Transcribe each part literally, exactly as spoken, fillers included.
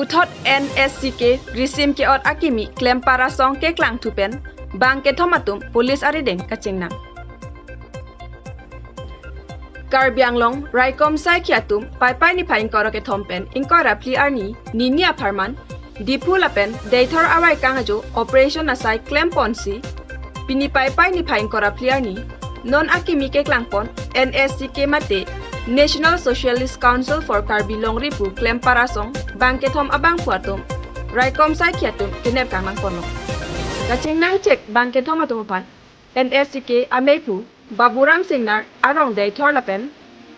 Thot N S C K risim ke-ot akimi klempar asong keklangthu pen bang kethom atum police arideng kachingnang. Karbi Anglong raikom saikhi atum Paipai niphai ingkoi ra kethom pen ingkoi ra phli arni nini apharman Diphu lapen Deithor avaikang ajo operation asai klemponsi pini Paipai niphai ingkoi ra phli arni non akimi keklangpon N S C K mate National Socialist Council for Karbi Longri pu klempar asong bang kethom abangphu atum raikom saikhi atum kenep kangnangponlo. Kachingnangchek bang kethom atum aphan N S C K ameiphu Baburam Singnar arong Deithor lapen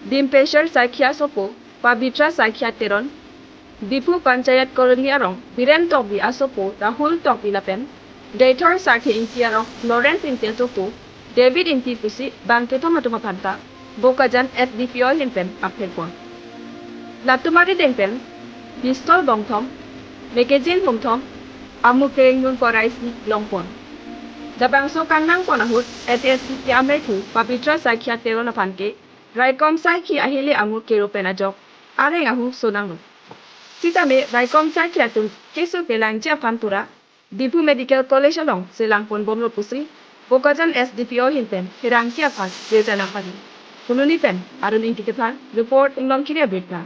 Dimpesher saikhi asopo Pabitra saikhi Teron, Diphu Panchayat Colony arong Biren Tokbi asopo Rahul Tokbi lapen Deithor Sarthe Ingti arong Lawrence Ingti asopo David Ingti pusi bang kethom atum aphanta Bokajan S D P O ahin pen paphekpon. Latum arideng pen pistol bongthom, magazine humthom, amuk kereng nung korai si longpon. Labangso kangnangpon ahut N S C K ameiphu Pabitra saikhi Teron aphan ke raikom saikhi ahele amuk kero pen ajok areng ahu sonanglo. Sitame raikom saikhi atum keso kelangji aphan pura Diphu Medical College along selangponbomlo pusi Bokajan S D P O ahin pen pherangke aphan birta nangpadi. Phuloni pen Arun Ingti aphan report, Inglongkiri Abirta.